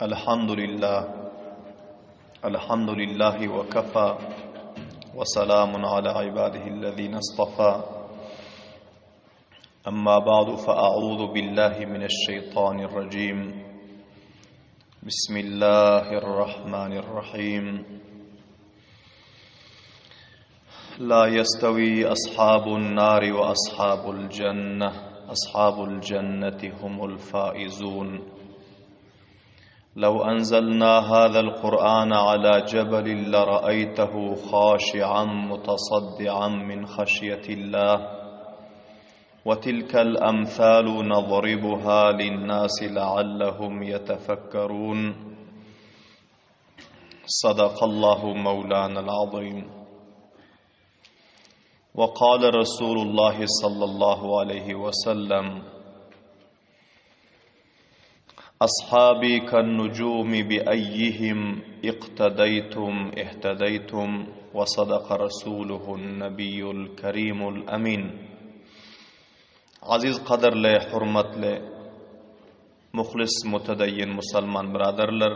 الحمد لله الحمد لله وكفى وسلام على عباده الذين اصطفى أما بعد فأعوذ بالله من الشيطان الرجيم بسم الله الرحمن الرحيم لا يستوي أصحاب النار وأصحاب الجنة أصحاب الجنة هم الفائزون لو أنزلنا هذا القرآن على جبل لرأيته خاشعا متصدعا من خشية الله وتلك الأمثال نضربها للناس لعلهم يتفكرون صدق الله مولانا العظيم وقال رسول الله صلى الله عليه وسلم أصحابي كالنجوم بأيهم اقتديتم اهتديتم وصدق رسوله النبي الكريم الأمين Aziz gadyrly, hurmatly, muhlis, mutedeyyin musalman byraderler!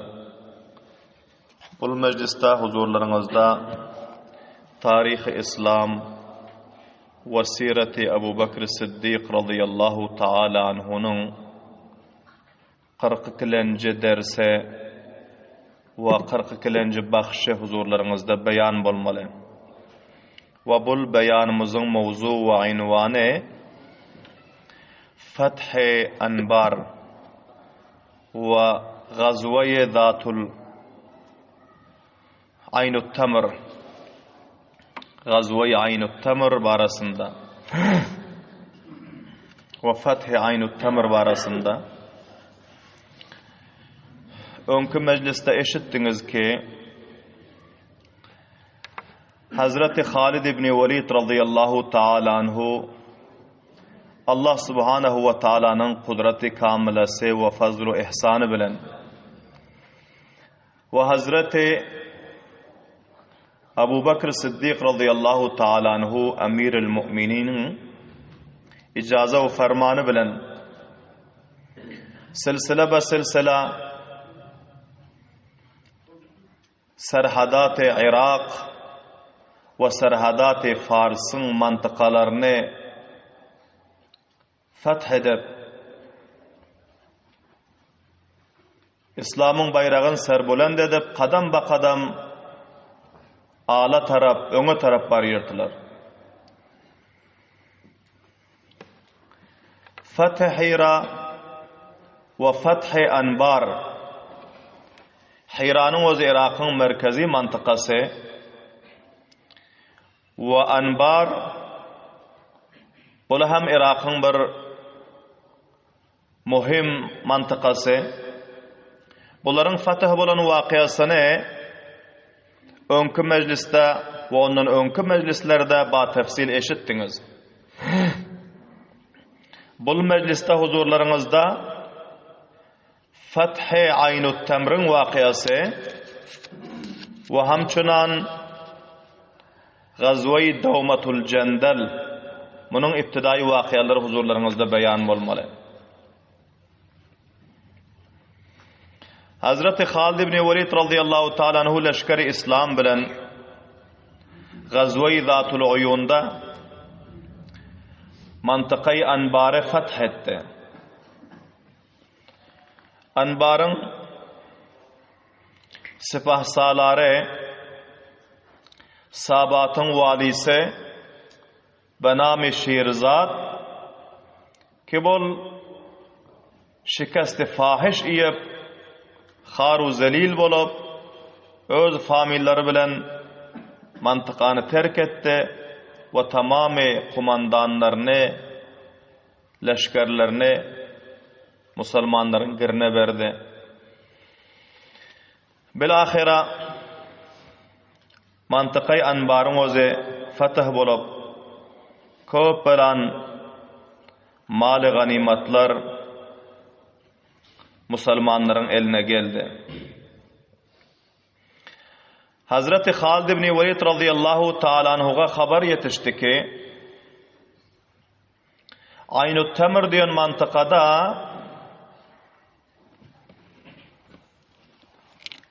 Bul mejlisde huzurlaryňyzda Taryhy Islam we Sireti Abu Bekr Siddik razyýallahu taala anhunyň 42-lenji dersi we 42-lenji bahşy huzurlaryňyzda beýan bolmaly. We bul beýanymyzyň mowzu we ynwany Feth-i Anbar we Gazwe-i Zatul Aýnut-Tamr Gazwe-i Aýnut-Tamr barasynda we Feth-i Aýnut-Tamr barasynda öňki mejlisde eşitdiňiz ki, Hazreti Halid ibn Welid razyýallahu taala anhu Allah subhanahu we taalanyň kudraty kamylasy we fazlu ihsany bilen we Hazreti Abu Bakr Siddik razyýallahu taala anhu Amirul Mu'mininiň ijaza we fermany bilen silsile be silsile Serhadaty Yrak we serhadaty Farsyň mantykalaryny feth edip, Yslamyň baýragyny serbulend edip, kadam-ba-kadam ala tarap, öňe tarap barýardylar. Feth-i Hira we Feth-i Anbar Hiranyň özi Yrakyň merkezi mantykasy we Anbar bul hem Yrakyň bir Möhüm mantykasy. Bularyň fatih bolan wakyasyny öňki mejlisde we ondan öňki mejlislerde batefsil eşitdiňiz. Bul mejlisde huzurlaryňyzda Fathi Aýnut-Temriň wakyasy we hamçynan Gazweýi Dawmatul Jendel, munuň ibtidaýy wakyalary huzurlaryňyzda beýan bolmaly. Hazreti Halid ibn Welid razyýallahu taala anhu leşgeri Islam bilen Gazweýi Zatul Uýunda mantykaýy Anbary fath etdi. Anbaryň Sipahsalary Sabatyň walysy Benami Şirzat ki bol şikesti fahiş iýip, har-u zelil bolup, öz famillary bilen mantykany terk etdi we tamamy kumandanlaryny, leşgerlerini musulmanlaryň girine berdi. Bilahyra Mantykaý Anbaryň özi fetih bolup, köp belan maly ganymatlar musulmanlaryň eline geldi. Hazreti Halid ibn Welid razyýallahu taala anhuga habar ýetişdi ki, Aýnut Temr diýen mantykada.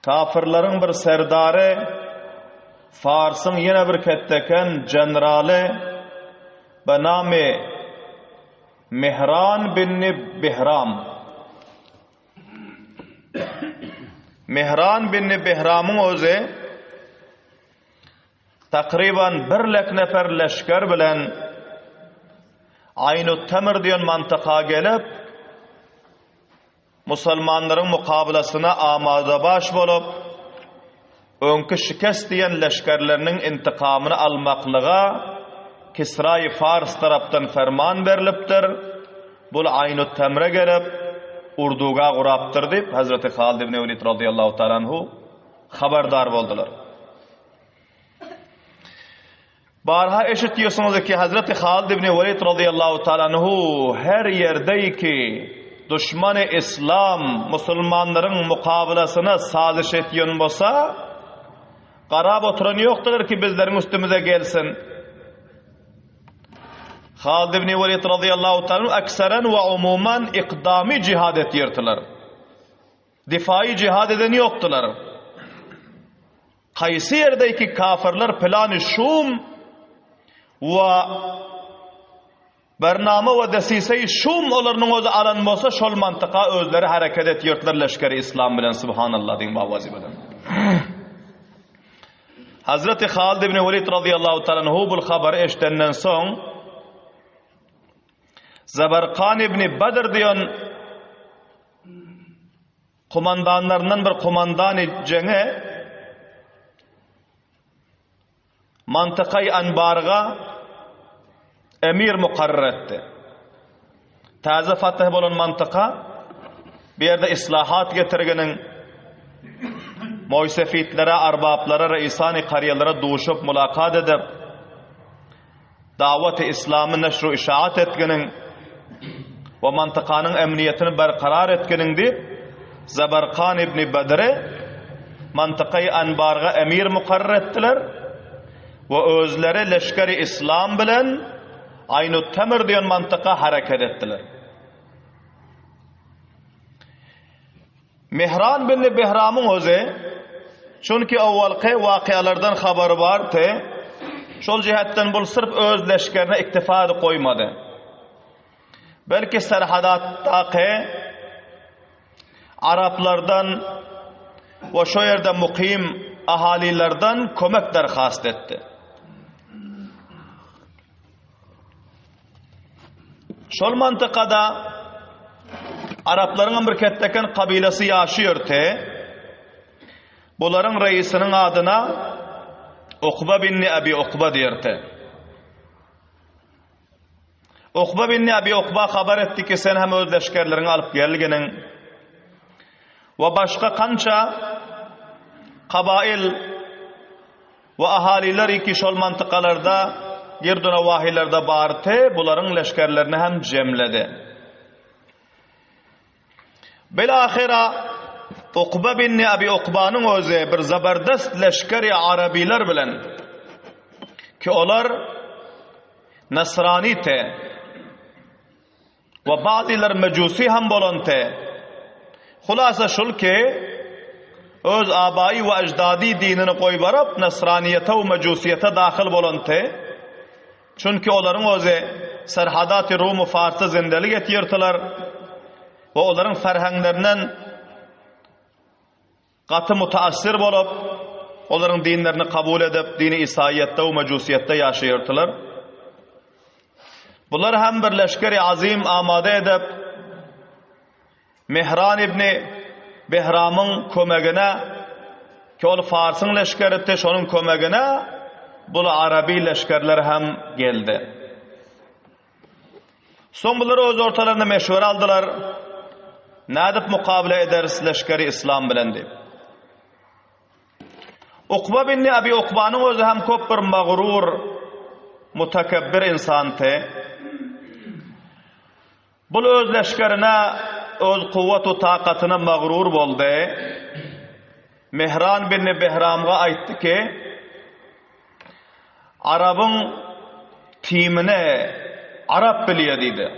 Kafyrlaryň bir serdary, Farsyň ýene bir ketdeken jeneraly be namy Mihran binni Bihram. Mihran binni Bihramyň özi takryban bir lek nefer leşger bilen Aýnut-Temir diýen mantyka gelip, Musulmanlaryň mukabylasyna amadabaş bolup, öňki şikest diýen leşgerleriniň intikamyny almaklyga Kisraýy Fars tarapdan ferman berlipdir, bul Aýnut-Temre gelip, urduga gurapdyr diýip, Hezreti Halid ibn Welid razyýallahu taala anhu habardar boldular. Barha eşitýärsiňiz ki, Hazreti Halid ibn Welid razyýallahu taala anhu her ýerde ki duşmany islam musulmanlaryň mukabylasyna sazyş etýän bolsa, garap oturan ýokdular ki bizleriň üstümize gelsin. Halid ibn Welid razyýallahu taala anhu ekseren we umuman ikdamy jihad etýärdiler. Difaýy jihad eden ýokdular. Kaýsy ýerdeki kafirler plany şum we bernama we desiseýi şum olarynyň özi alan bolsa şol mantyka özleri hereket etýärdiler leşgeri islam bilen subhanallah diýiň bawazy bilen. Hazreti Halid ibn Welid radıyallahu ta'ala anhu bul habary eşdenden soň Zabarkan ibn Badr diýen Komandanlaryndan bir komandany jeňe Mantakaý Anbarga emir mukarrar etdi. Täze fatih bolan mantyka bu ýerde islahat getirginiň moýsefitlere, arbaplara, reisany karýalara duşup mulakat edip, Dawat-y Yslamy neşr-u işaat etginiň we mantykanyň emniýetini berkarar etginiň diýip, Zabarkan ibni Bedri mantykaýy Anbarga emir mukarrar etdiler we özleri leşgeri Yslam bilen Aýnut-Temir diýen mantyka hereket etdiler. Mihran binni Behramyň özi, çünki owalky wakyalardan habary bardy, şol jähetden bul syrf öz leşgerine iktifa edip goýmady. Belki serhadatdaky araplardan we şo ýerde mukym ahalylardan kömek derhast etdi. Şol mantykada araplaryň bir ketdeken kabilasy ýaşaýardy. Bularyň reisiniň adyna Ukba binni Abi Ukba diýerdi. Ukba binni Abi Ukba habar etdi ki, sen hem öz leşgerleriňi alyp gelginiň. We başga kança kabail We ahalylar iki şol mantykalarda, girdu-nawahilerde bardy, bularyň leşgerlerini hem jemledi. Bil-ahyra Ukba binni Abi Ukbanyň özi bir zabardast leşgeri arabiler bilen ki olar nasrani te, We bazylar mejusy hem bolanty. Hulasa şul ki, öz abaýy we aždady dinini goýbaryp, nasranyýete we mejusyýete dahyl bolanty. Çünki olaryň özi serhadaty Rum we Farsda zindelik etýärtiler we olaryň ferheňlerinden Gaty mutaassir bolup, olaryň dinlerini kabul edip, dini isaýyýetde we mejusyýetde ýaşaýardylar. Bular hem bir leşgeri azym amada edip, Mihran ibni Behramyň kömegine, ki ol Farsyň leşgeridi, şonuň kömegine bul arabi leşgerler hem geldi. Soň bular öz ortalarynda meşwere aldylar, Nädip mukabele ederis leşgeri yslam bilen diýip. Ukba binni Abi Ukbanyň özi hem köp bir magrur, mutakabbir insandy. Bul öz leşgerine, öz kuwwat we takatyna magrur boldy. Mihran binni Behramga aýtdy ki, Arabyň timini arap bilýär diýdi.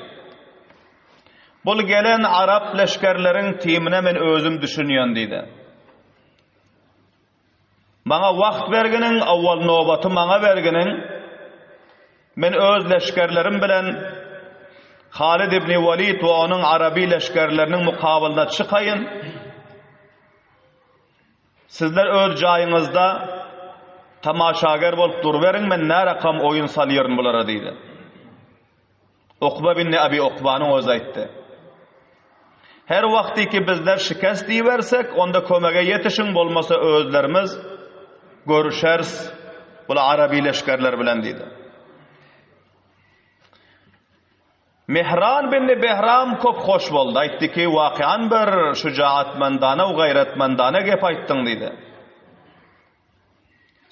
Bul gelen arap leşgerleriň timine men özüm düşünýän diýdi. Maňa wagt berginiň, owwal nobaty maňa berginiň. Men öz leşgerlerim bilen Halid ibn Walid we onuň araby leşgerleriniň mukabylyna çykaýyn. Sizler öz jaýyňyzda tamaşager bolup duruberiň, men närakam oýun salýaryn bulara diýdi. Ukba bin Abi Ukbanyň özi aýtdy. Her wagtyky bizler şikest ibersek, onda kömege ýetişiň, bolmasa özlerimiz görüşeris bul araby leşgerler bilen diýdi. Mihran bin Behram köp hoş boldy. Aýtdy ki, wakyan bir şujaatmandana we gaýratmandana gep aýtdyň diýdi.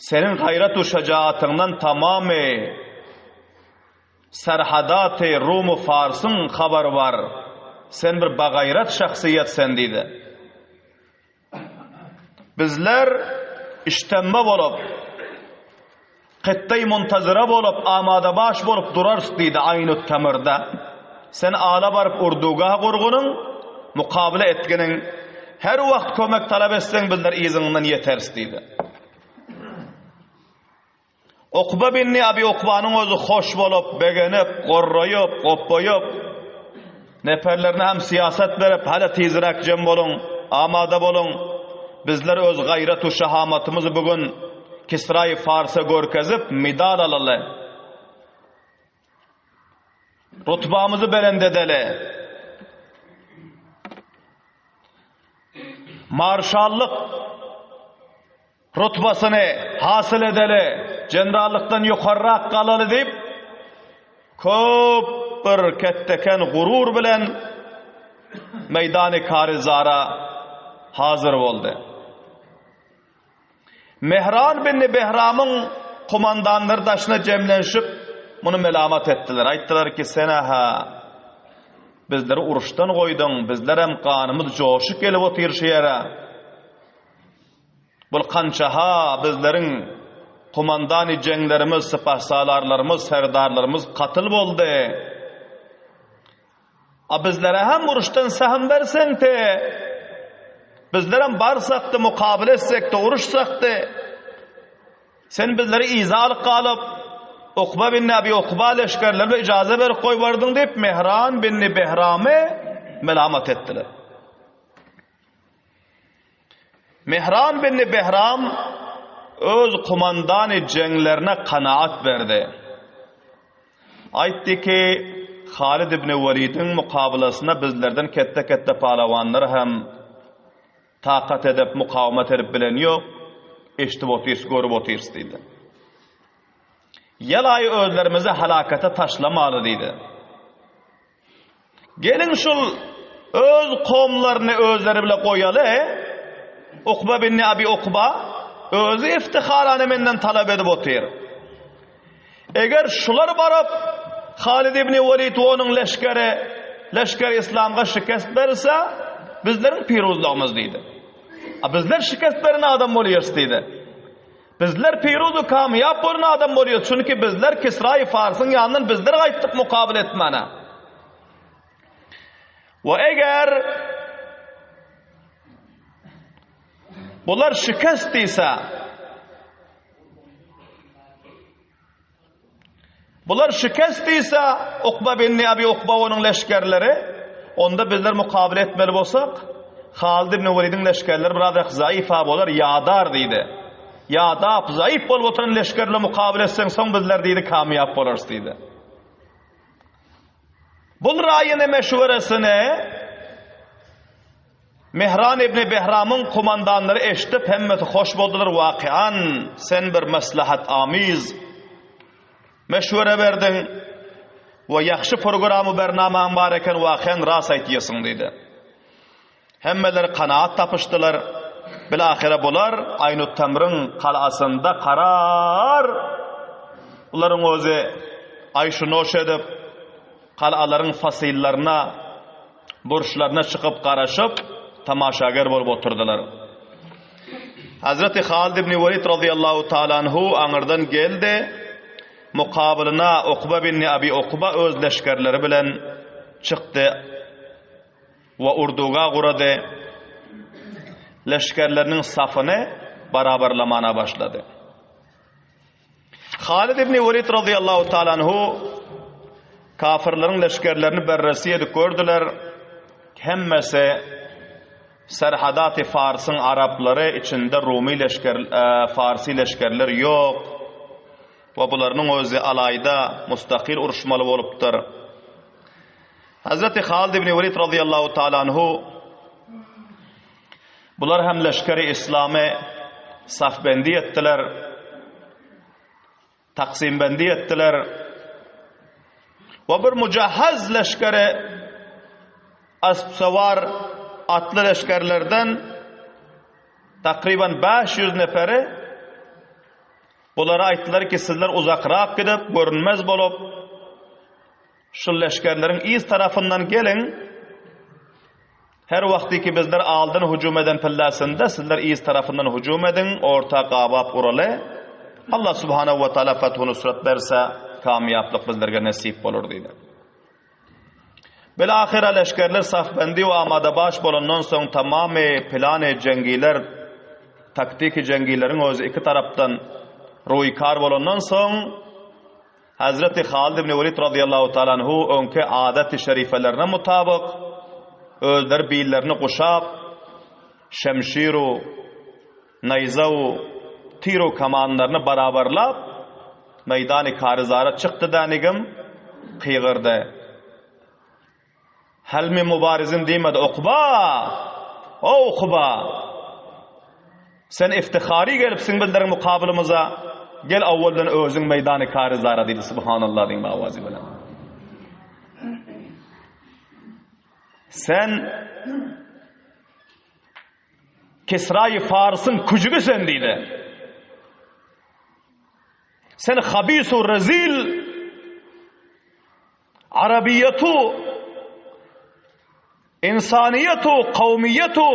Seniň gaýrat we şejaatyňdan tamamy serhadaty Rum we Farsyň habary bar. Sen bir bagaýrat şahsyýet sen diýdi. Bizler iştemme bolup, Kytdaý muntazyra bolup, amadabaş bolup durarys diýdi Aýnut-Temirde. Sen ala baryp urdugah gurgunyň, mukabyla etginiň, her wagt kömek talap etseň bizler yzyňdan ýeteris diýdi. Ukba binni Abi Ukbanyň özi hoş bolup, begenip, gorraýyp, gopbaýyp, Neperlerine hem syýasat berip, Hälä tizräk jem boluň, amada boluň! Bizler öz gaýrat-u şahamatymyzy bu gün Kisraýy Farsa görkezip, medal alaly. Rutbamyzy belent edeli. Marşallyk Rutbasyny hasyl edeli, jenrallykdan ýokarrak galaly diýip, köp bir ketdeken gurur bilen meýdany Karyzara hazyr boldy. Mehran bin Behramyň komandanlary daşyna jemlenişip, muny melamat etdiler. Aýtdylar ki, sen-ä-hä bizleri uruşdan goýduň, bizlerem ganymyz joşup gelip otyr şu ýere. Bul kança-ha bizleriň komandany jeňlerimiz, sypahsalarlarymyz, serdarlarymyz katyl boldy. A bizlere hem uruşdan sähm berseň-te, bizlerem barsakdy, mukabele etsek-de, uruşsak-dy. Sen bizleri yza alyp galyp, Ukba bin Abi Ukba leşgerlerine ijaza berip goýberdiň diýip, Mehran bin Behramy melamat etdiler. Mehran bin Behram öz komandany jeňlerine kanaat berdi. Aýtdy ki, Halid ibn Welidiň mukabylasyna bizlerden ketde-ketde palawanlar hem takat edip, mukawamat edip bilen ýok, eşidip otyrys, görüp otyrys diýdi. Ýalaýy özlerimizi halakata taşlamaly diýdi. Geliň şul öz kowumlaryny özleri bile goýaly, Ukba bin Abi Ukba özi iftiharany menden talap edip otyr. Eger şular baryp Halid ibn Welid we onuň leşgeri leşgeri Islamga şikest berse, bizleriň piruzlygymyz diýdi. A bizler şikest beren adam bolýarys diýdi. Bizler piruz we kamýap bolan adam bolýarys, çünki bizler Kisraýy Farsyň ýanyndan bizler gaýtdyk mukabyl etmäne. We eger bular şikest diýse, Bular şikest diýse, Ukba bin Abi Ukba onuň leşgerleri, onda bizler mukabele etmeli bolsak, Halid ibn Welidiň leşgerleri birazrak zaýyf-a bolar, ýadar diýdi. Ýadap, zaýyf bolup oturan leşger bilen mukabele etseň, soň bizler diýdi, kamýap bolarys diýdi. Bul raýyny meşweresini Mehran ibn Behramyň komandanlary eşidip, hemmesi hoş boldular, Wakyan, sen bir maslahat amiz meşwere berdiň we ýagşy programu bernamaň bar eken, wakyan ras aýtýarsyň diýdi. Hemmeler kanaat tapyşdylar. Bilahyra bular Aýnut-Tamryň galasynda karar bularyň özi aýşu-noş edip, galalaryň fasyllaryna burçlaryna çykyp garaşyp, tamaşager bolup oturdylar. Hazreti Halid ibn Welid razyýallahu taala anhu aňyrdan geldi. Mukabylyna Ukba bin Abi Ukba öz leşgerleri bilen çykdy we urduga gurady. Leşgerleriniň safyny. barabarlamana başlady. Halid ibn Welid radıyallahu taala anhu kafirleriň leşgerlerini berresi edip gördüler. Hemmesi Serhadaty Farsyň araplary içinde Rumy leşger Farsy leşgerler ýok we bularynyň özi alaýda mustakyl uruşmaly bolupdyr. Hazreti Halid ibn Welid radıyallahu taala anhu Bular hem leşgeri islamy safbendi etdiler, taksimbendi etdiler we bir mujahhaz leşgeri aspsawar atly leşgerlerden takryban 500 neferi bulara aýtdylar ki, sizler uzakrak gidip, görünmez bolup, şu leşgerleriň yz tarapyndan geliň, Her wagtyky bizler aldan hüjüm eden pillasynda sizler yz tarapyndan hüjüm ediň, orta gabap uraly. Allah subhanahu we taala fethu nusrat berse, kamýaplyk bizlerge nesip bolar diýdi. Bil-ahyra leşgerler safbendi we amadabaş bolandan soň tamamy plany jeňgiler, taktiki jeňgileriň özi iki tarapdan ruýkar bolandan soň, Hezreti Halid ibn Welid razyýallahu taala anhu öňki adaty şerifelerine mutabyk, özleri billerini guşap, şemşir-u, naýza-u, tir-u kamanlaryny barabarlap, meýdany karyzara çykdy dänigim, kygyrdy. Hal min mubarizin diýmedi, Ukba! O Ukba! Sen iftihary gelipsiň bizleriň mukabylymyza, gel awwaldan özüň meýdany karyzara diýdi, Subhanallah diýme awazy bilen. Sen Kisraýy Farsyň küjügi sen diýdi. Sen habisu rezil Arabiýetu, ynsanyýetu, kowmyýetu,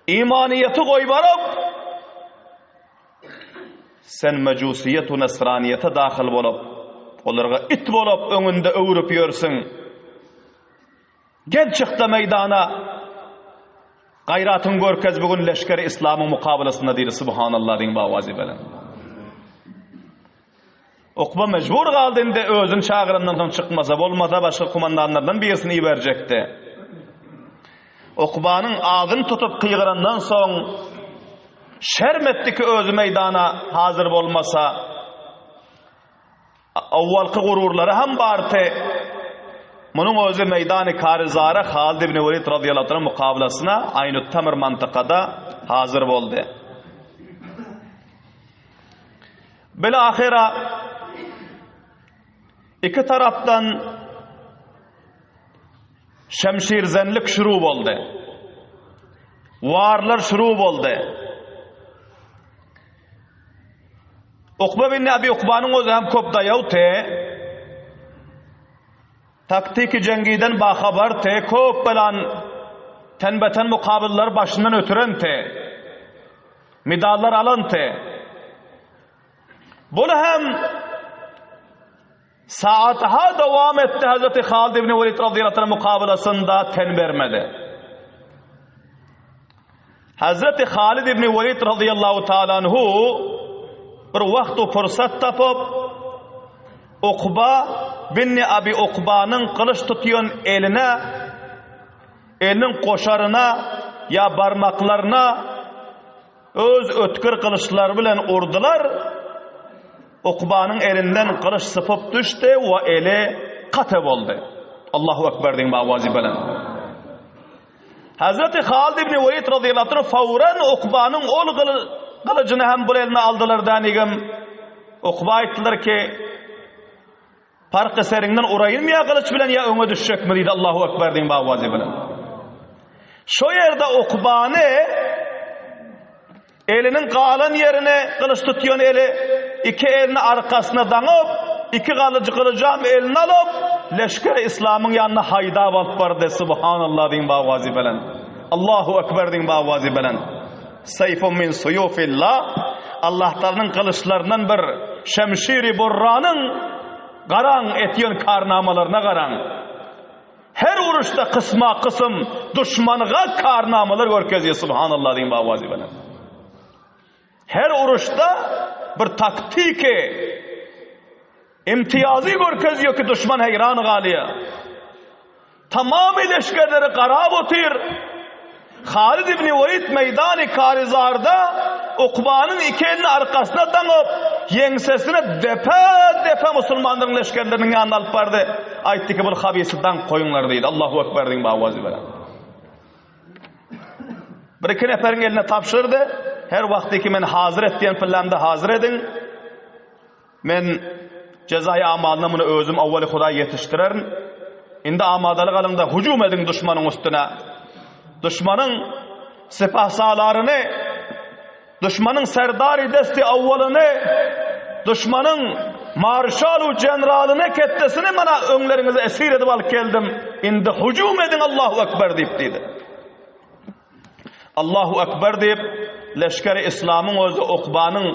imanyýeti goýbaryp, sen mejusyýetu nesranyýete dahyl bolup, olarga it bolup öňünde öwrüp ýörsüň. Gel çykda meýdana, gaýratyňy görkez bu gün leşgeri islamyň mukabylasynda diýdi, Subhanallah diýiň bawazy bilen. Ukba mejbur galdy indi özüni çagyrandan soň çykmasa bolmasa başga kumandanlardan birisini iberjekdi. Ukbanyň adyny tutup gygyrandan soň şerm etdi ki özi meýdana hazir bolmasa awwalky gururlary hem bardy. Munuň özi meýdany Karyzara Halid ibn Welid radiyallahu anh mukabalasyna Aýnut Tamr mantykada hazir boldy. Bilahyra iki tarapdan şemşirzenlik şuru boldy. Warlar şuru boldy. Ukba bin Abi Ukbanyň özi hem köp daýawdy. Taktiki jeňgiden bahabardy, köp belan tenbeten mukabyllary başyndan ötürendi. Medallar alyndy. Bul hem saatha dowam etdi Hazreti Halid ibn Velid radıyallahu anh mukabelasynda ten bermedi. Hazreti Halid ibn Velid radıyallahu taala anhu bir wagt u pursat tapyp Ukba bin Abi Ukbanyň gylyç tutýan eline eliniň goşaryna ýa barmaklaryna öz ötgür gylyçlary bilen urdular. Ukbanyň elinden gylyç sypyp düşdi we eli kate boldy. Allahu Ekber diýiň awazy bilen. Hazreti Halid ibn Welid radıyallahu anh fawran Ukbanyň ol gylyjyny hem bul eline aldylar dänigim. Ukba aýtdylar ki, Parky seriňden uraýynmy ýa gylyç bilen ýa öňe düşjekmi diýdi Allahu Ekber diýiň bawazy bilen. Şo ýerde Ukbany eliniň galan ýerine gylyç tutýan eli iki elini arkasyna daňyp, iki galyjy gylyjam eline alyp, leşgeri islamyň ýanyna haýdap alyp bardy. Subhanallah diýiň bawazy bilen. Allahu Ekber diýiň bawazy bilen. Seýfun min suýufillah, Allah Taalanyň gylyçlaryndan bir şemşiri burranyň garaň etýän karnamalaryna garaň. Her uruşda kysma kysym duşmanyga karnamalar görkezýär subhanallah diýiň bawazy bilen. Her uruşda bir taktiki imtiýazy görkezýär ki, duşman heýran galýar. Tamamy leşgerleri garap otyr. Halid ibn Welid meýdany Karizarda Ukbanyň iki elini arkasyna daňyp, ýeňsesine depe-depe musulmanlaryň leşgerleriniň ýanyna alyp bardy. Aýtdy ki, bul habisi daňyp goýuňlar diýdi. Allahu Ekber diýiň bawazy bilen. Bir-iki neferiň eline tabşyrdy. Her wagty ki men hazyr et diýen pillämde hazyr ediň. Men jezaýy amalyna muny özüm awwaly Hudaý ýetişdirerin. Indi amadalyk alyň-da hüjüm ediň duşmanyň üstüne. Duşmanyň sipahsalaryny, duşmanyň serdary desti awwalyny, duşmanyň marşal u jeneralyny ketdesini mana öňleriňize esir edip alyp geldim. Indi hüjüm ediň Allahu ekber diýip diýdi. Allahu ekber diýip leşgeri islamyň özi Ukbanyň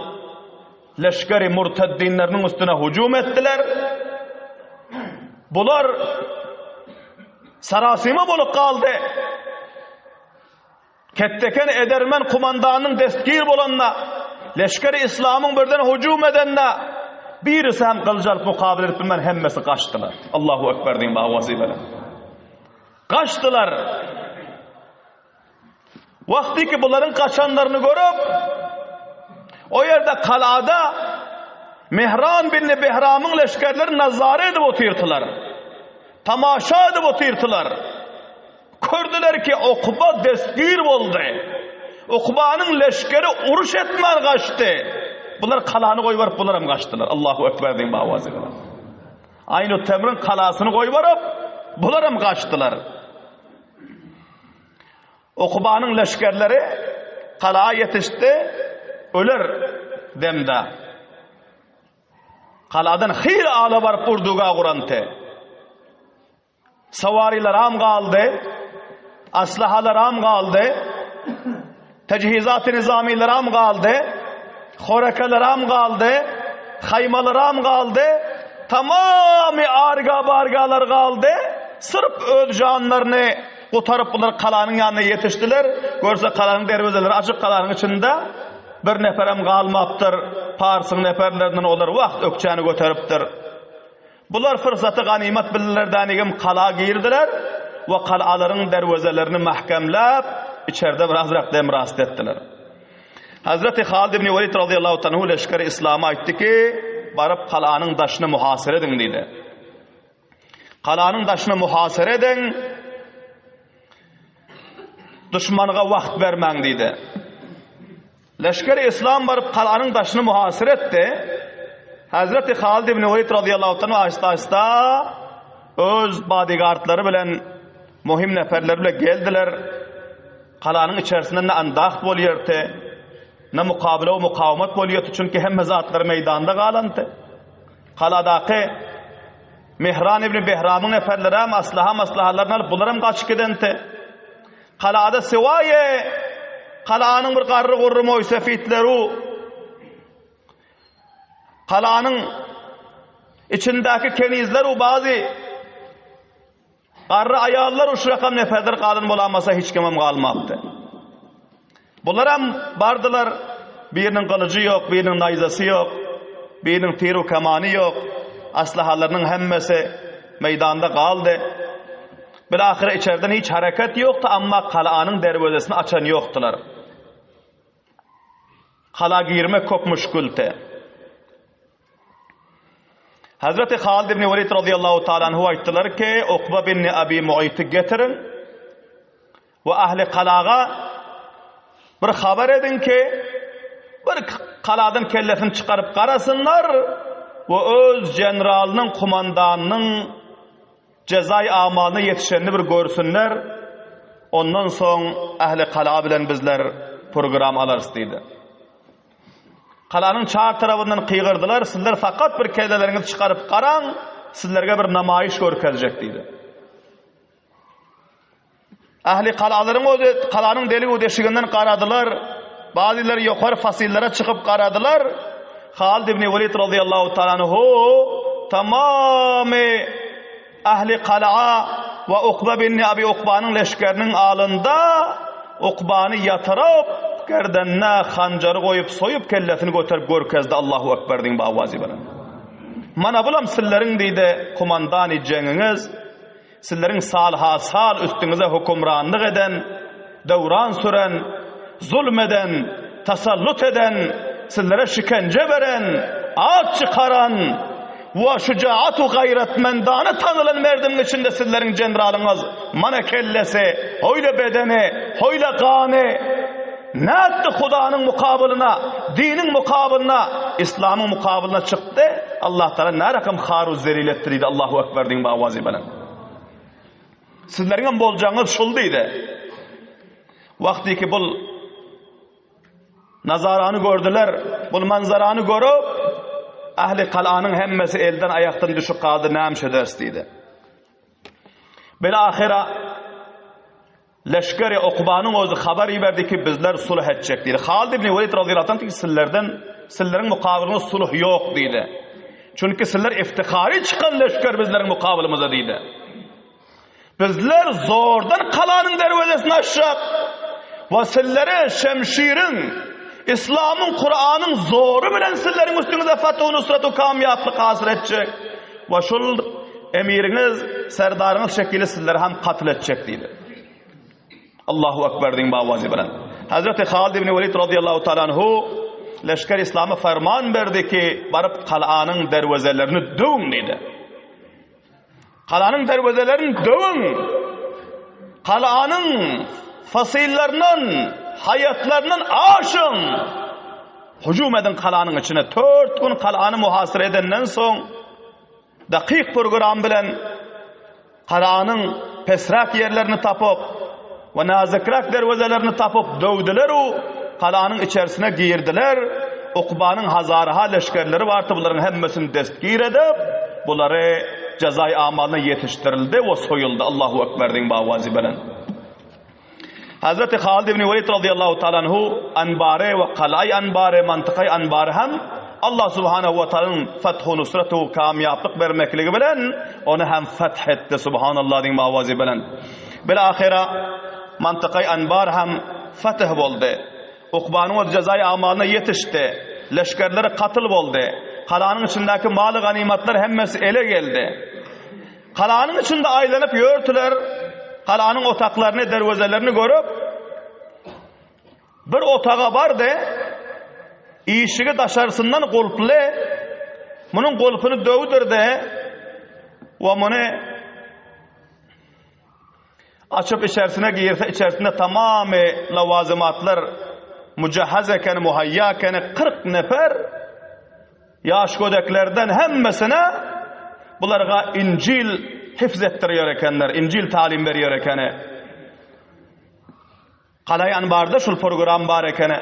Leşgeri murteddinleriniň üstüne hüjüm etdiler. Bular sarasyma bolup galdy. Ketdeken edermen kumandanyň destgir bolanda, leşgeri islamyň birden hüjüm edende, birisi hem gylyç alyp mukabele edip bilmän hemmesi gaçdylar. Allahu ekber diýin bawasy bilen. Gaçdylar. Wagtyky bularyň gaçanlaryny görüp, o ýerde kalada Mehran bin Behramyň leşgerleri nazara edip otyrdylar. Tamaşa edip otyrdylar. Gördüler ki, Ukba destgir boldy. Ukbanyň leşgeri uruş etmän gaçdy. Bular kalany goýbaryp, bular hem gaçdylar. Allahu ekber diýin bawazy. Aýnu Temriň kalasyny goýbaryp, bular hem gaçdylar. Ukbanyň leşgerleri gala ýetişdi, öler demde. Galadan hyr ala baryp urduga guranty. Sawarylaram galdy, aslahalaram galdy, tejhizat-y nizamileram galdy, horekeleram galdy, haýmalaram galdy, tamamy arga-bargalar galdy, syrp öz janlaryny Gutaryp bular galanyň ýanyna ýetişdiler. Görse galanyň derwezeleri açyk galanyň içinde bir neperem galmapdyr. Parsyň neperlerinden olar wagt ökjäni göteripdir. Bular fyrsaty ganymat bildiler dänigem gala girdiler we galalaryň derwezelerini mähkemläp, içerde birazrak dem rast etdiler. Hazreti Halid ibn Welid razyýallahu tanhu leşgeri yslama aýtdy ki, baryp galanyň daşyny muhasyra ediň diýdi. Galanyň daşyny muhasara ediň, duşmanyga wagt bermäň diýdi. Leşger-i Islam baryp galanyň daşyny muhasara etdi. Hazreti Halid ibn Welid razyýallahu anh aýsta-aýsta öz bodyguardlary bilen, muhim neferleri bilen geldiler. Galanyň içerisinde ne andaht bolýardy, ne mukabele we mukawemet bolýardy, çünki hemme zatlar meýdanda galandy. Galadaky Mehran ibn Behramyň neferlerem aslaha-maslahalaryny alyp, bularam gaçyp gidenti. Galada siwaýe galanyň bir garry-gurry moýsefitleru, galanyň içindäki kenizleru bazy Garry aýallar uşrakam neferler galan bolamasa hiç kimem galmapdy. Bularam bardylar, biriniň gylyjy ýok, biriniň naýzasy ýok, biriniň tiru kamany ýok, aslahalarynyň hemmesi meýdanda galdy. Bilahyra içerden hiç hereket ýokdy, amma galanyň derwezesini açan ýokdular. Gala girmek köp müşgildi. Hazreti Halid ibn Welid radıyallahu ta'ala anhu aýtdylar ki, Ukba bin Abi Muaýty getiriň we ahli kalaga bir habar ediň ki, bir kaladan kellesini çykaryp garasynlar we öz generalynyň, kumandanynyň jezaý amalyna ýetişenini bir görsünler. Ondan soň ahli kala bilen bizler program alarys diýdi. Galanyň çar tarabyndan gygyrdylar, Sizler fakat bir kelleleriňizi çykaryp garaň, sizlerge bir namaýyş görkezjek diýdi. Ähli galalaryň özi galanyň delik-u deşiginden garadylar, bazylary ýokary fasyllara çykyp garadylar. Halid ibn Welid razyýallahu taala anhu tamamy Ähli galaa we Ukba bin Abi Ukbanyň leşgeriniň alynda Ukbany ýatyryp, gerdenine hanjary goýup, soýup kellesini göterip görkezdi Allahu Ekber diýen bawazy bilen. Mana bulam sizleriň diýdi, kumandany jeňiňiz, Sizleriň sal-ha-sal üstüňize hökümranlyk eden, döwran süren, zulm eden, tasallut eden, sizlere şikenje beren, at çykaran we şujaat-u gaýratmendana tanylan merdimiň içinde sizleriň jeneralyňyz, mana kellesi, hoýle bedeni, hoýle gany, nätdi Hudanyň mukabylyna, diniň mukabylyna, Islamyň mukabylyna çykdy, Allah Taala närakam haru zelil etdi diýdi, Allahu Ekber diýiň bawazy bilen. Sizleriňem boljagyňyz şul diýdi. Wagtyky bul nazarany gördüler, bul manzarany görüp, ähli kalanyň hemmesi elden aýakdan düşüp galdy, näme ederis diýdi. Bil-ahyra Leşgeri Ukbanyň özi habar iberdi ki, bizler sulh etjek diýdi. Halid ibn Welid razyýallahu anh sizlerden, sizleriň mukabylyňyz sulh ýok diýdi. Çünki sizler iftihary çykan leşger bizleriň mukabylymyza diýdi. Bizler zordan kalanyň derwezesini açjak we sizlere şemşiriň, Islamyň, Kuranyň zory bilen sizleriň üstüňize fatuh, nusrat we kamýaplyk hasyl etjek. We şul emiriňiz, serdaryňyz şekili sizleri hem katl etjek diýdi. Allahu Ekber diýin bawazy bilen. Hazreti Halid ibn Welid radıyallahu ta'ala anhu leşger İslama ferman berdi ki, baryp kalanyň derwezelerini döwüň diýdi. Kalanyň derwezelerini döwüň. Kalanyň fasyllaryndan, haýatlaryndan aşyň. Hüjüm ediň galanyň içine. Tört gün galany muhasyra edenden soň, dakyk program bilen galanyň pesräk ýerlerini tapyp we nazikräk derwezelerini tapyp döwdüler u galanyň içerisine girdiler. Ukbanyň hazarha leşgerleri bardy, bularyň hemmesini destgir edip, bulary jazaý amalyna ýetişdirildi we soýuldy. Allahu ekber diýiň bawazy bilen. Hazreti Halid ibn Welid radıyallahu ta'ala anhu Anbary we Kalaý Anbary, Mantykay Anbary hem Allah subhanahu we ta'alanyň fethu nusratu kamýaplyk bermekligi bilen ony hem feth etdi subhanallah diýiň awazy bilen. Bil-ahyra Mantykay Anbar hem fetih boldy. Ukbanyň öz jazaý amalyna ýetişdi. Leşgerleri katyl boldy. Galanyň içindäki maly ganymatlar hemmesi ele geldi. Galanyň içinde aýlanyp ýörtüler, galanyň otaklaryny, derwezelerini görüp, bir otaga bardy, işigi daşarsyndan gulply, munuň gulpuny döwdürdi we muny açyp içerisine girse, içerisinde tamamy lawazymatlar mujahhaz ekeni, muhaýýa ekeni, 40 nefer Ýaş gödeklerden hemmesine bularga Injil hifz etdirýär ekenler, Injil talim berýär ekeni. Kalaý Anbarda şul program bar ekeni.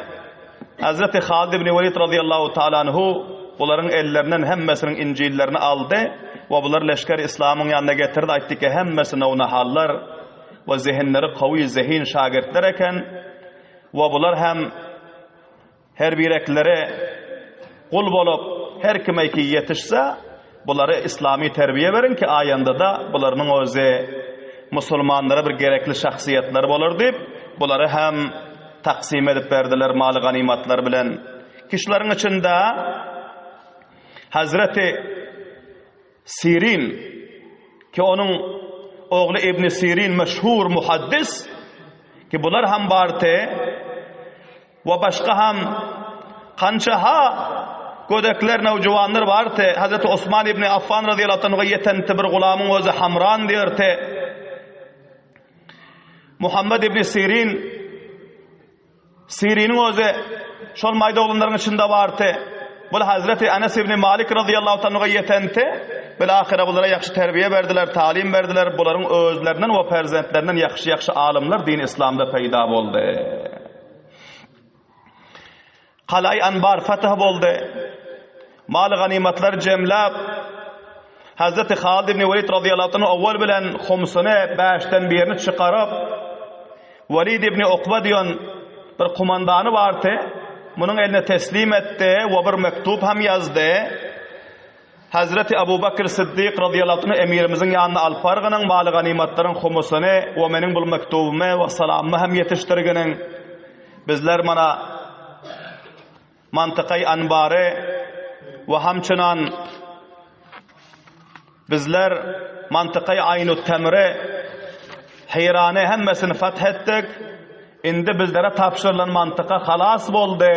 Hazreti Halid ibn Welid radıyallahu ta'ala anhu bularyň ellerinden hemmesiniň Injillerini aldy we bular leşger İslamyň ýanyna getirdi, aýtdy ki, hemmesi nownahallar we zehinleri gawy zehin şagirtler eken we bular hem Her birekleri gul bolup, her kime ki ýetişse, bulary islamy terbiýe beriň ki, aýanda-da bularynyň özi musulmanlara bir gerekli şahsyýetler bolar diýip, bulary hem taksym edip berdiler maly-ganymatlar bilen. Ki şularyň içinde Hazreti Sirin, ki onuň ogly Ibn Sirin meşhur muhaddis, ki bular hem bardy, We başga ham kança-ha gödekler, nowjuwanlar bardy. Hazreti Osman ibn Affan razyýallahu anhuga ýetenti bir gulamyň özi Hamran diýerdi. Muhammed ibn Sirin Siriniň özi şol maýda oglanlaryň içinde bardy. Bul Hazreti Enes ibn Malik razyýallahu anhuga ýetenti. Bil-ahyra bulara ýagşy terbiýe berdiler, talim berdiler. Bularyň özlerinden we perzentlerinden ýagşy-ýagşy alymlar dini yslamda peýda boldy. Kalaý Anbar fetih boldy. Maly ganymatlary jemläp, Hazreti Halid ibn Welid razyýallahu anhu owal bilen humsuny, bäşden birini çykaryp, Welid ibn Ukba diýen bir kumandany bardy, munuň eline teslim etdi we bir mektup hem ýazdy. Hazreti Abu Bakr Siddik razyýallahu anhu emirimiziň ýanyna alyp bargynyň, maly-ganymatlaryň humusyny we meniň bul mektubymy we salamymy hem ýetişdirginiň. Bizler mana Mantykaý Anbary we hamçynan bizler Mantykaý Aýnut Temri, Hirany hemmesini fath etdik. Indi bizlere tabşyrylan mantyka halas boldy.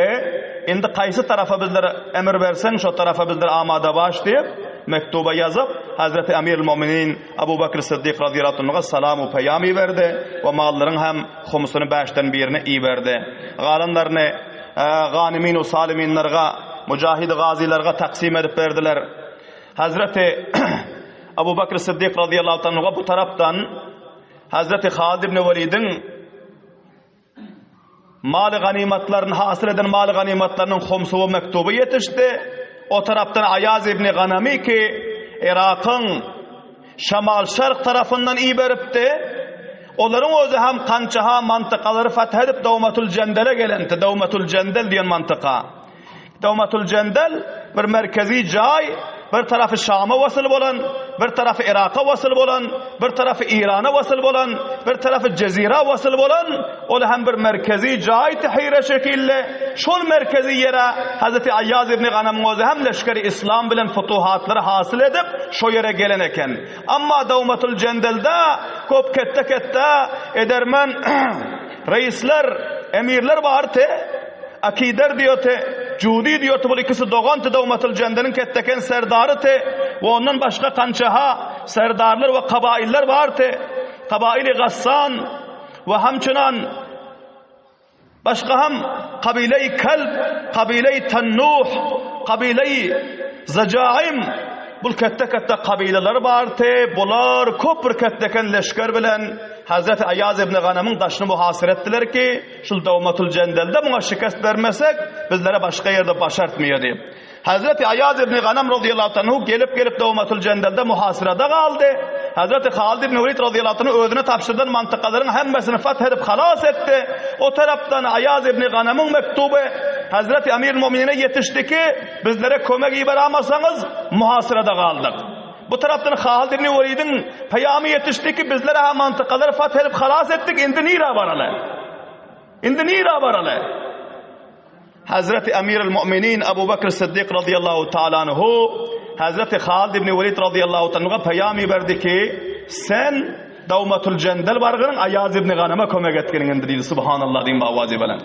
Indi kaýsy tarapa bizlere emir berseň, şo tarapa bizler amada baş diýip, mektuba ýazyp, Hazreti Emirül Muminin Abu Bekr Siddik razyýallahu anhuga salam we peýam iberdi we mallaryň hem humsuny bäşden birini iberdi. Galanlaryny ganymin we salyminlerge, mujahid gazylarga taksim edip berdiler. Hazreti Abu Bekr Siddik razyýallahu anhuga bu tarapdan Hazreti Halid ibn Welidiň maly ganymatlaryny hasyl eden maly ganymatlarynyň humsy we mektuby ýetişdi. O tarapdan Aýaz ibn Ganamy ki Yrakyň şamal şark tarapyndan iberipdi. Olaryň özi hem kançaha mantykalary fath edip Dawmatul Jendele gelenti, Dawmatul Jendel diýen mantyka. Dawmatul Jendel bir merkezi jaý, bir tarapy Şama wasyl bolan, bir tarapy Iraka wasyl bolan, bir tarapy Irana wasyl bolan, bir tarapy Jezira wasyl bolan, ol hem bir merkezi jaý tehire şekilli. Şol merkezi ýere Hazreti Aýaz ibn Ganamyň özi hem leşgeri islam bilen futuhatlary hasyl edip, şo ýere gelen eken. Amma Dawmatul Jendelde köp ketde-ketde edermen reisler, emirler bardy. Akider diýoti, Judi diýoti bul ikisi doganty Dawmatul Jendeliň ketteken serdaryty we ondan başga kançaha serdarlar we kabailler barty. Kabaili Gassan we hamçynan başga ham kabileý Kelb, kabileý Tannuh, kabileý Zajaim bul ketde-ketde kabileler barty. Bular köp bir ketteken leşger bilen Hazreti Aýaz ibn Ganamyň daşyny muhasyr etdiler ki, Şul Dawmatul Jendelde muňa şikest bermesek, bizlere başga ýerde başartmaýar diýip. Hazreti Aýaz ibn Ganam radiyallahu anhu gelip-gelip Dawmatul Jendelde muhasyrada galdy. Hazreti Halid ibn Welid radiyallahu anhu özüne tabşyrylan mantykalaryň hemmesini fath edip halas etdi. O tarapdan Aýaz ibn Ganamyň mektuby Hazreti Emir Mu'minine ýetişdi ki, bizlere kömek iberamasaňyz, muhasyrada galdyk. Bu tarapdan Halid ibn Welidiň peýamy ýetişdi ki, bizler-ä mantykalary fath edip halas etdik, indi nirä baraly? Indi nirä baraly? Hazreti Emirül Mu'minin Abu Bekr Siddik radıyallahu ta'ala anhu Hazreti Halid ibn Welid radıyallahu ta'ala peýam iberdi ki, sen Dawmatul Jendel bargynyň Aýaz ibn Ganama kömek etginiň indi diýdi. Subhanallah diýin bawazy bilen.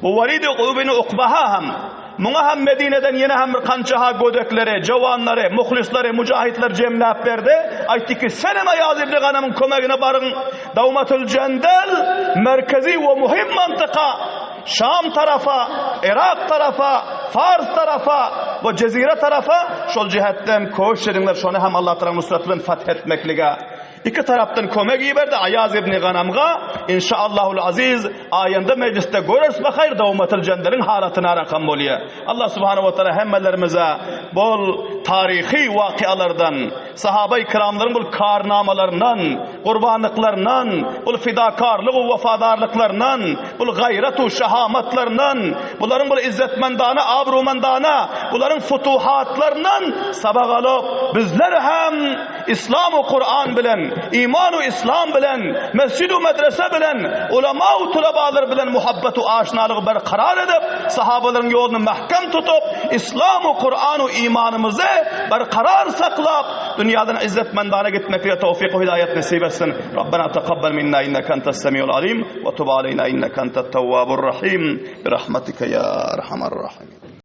We Walid ibn Ukbaha hem muňa hem Medineden ýene hem bir kançaha gödekleri, jowanlary, muhlislary, mujahidleri jemläp berdi. Aýtdy ki, sen hem Aýaz ibn Ganamyň kömegine baryň. Dawmatul Jendel merkezi we muhim mantyka Şam tarapa, Yrak tarapa, Fars tarapa we Jezire tarapa şol jihetden köşüş ediňler, şony hem Allah Tagalaň nusraty bilen fath etmeklige Iki tarapdan kömek iberdi Aýaz ibni Ganamga, Inşaallahul aziz, aýanda mejlisde göreris bahaýr Dawmatul Jendeliň halaty narakam bolýa. Allah subhanahu we taala hemmelerimize bol taryhy wakyalardan, sahabai kiramlaryň bul karnamalaryndan, gurbanlyklaryndan, bul fidakarlyk we wefadarlyklaryndan, bul gaýrat we şahamatlaryndan, bularyň bul izzetmendana, abrumendana, bularyň futuhatlaryndan sabak alyp, bizler hem Islam we Kuran bilen, iman we islam bilen, mesjid we medrese bilen, ulama we tulabalar bilen muhabbet we aşnalygy berkarar edip, sahabalaryň ýoluny mähkem tutup, islam we Kuran we imanymyzy berkarar saklap, dünýadan izzetmendana gitmeklige towfyk we hidaýat nesip etsin. Rabbena takabbal minna inneke entes semiul alim we tub aleyna inneke entet tewwabur rahim. Bi rahmetike ya erhamer rahimin.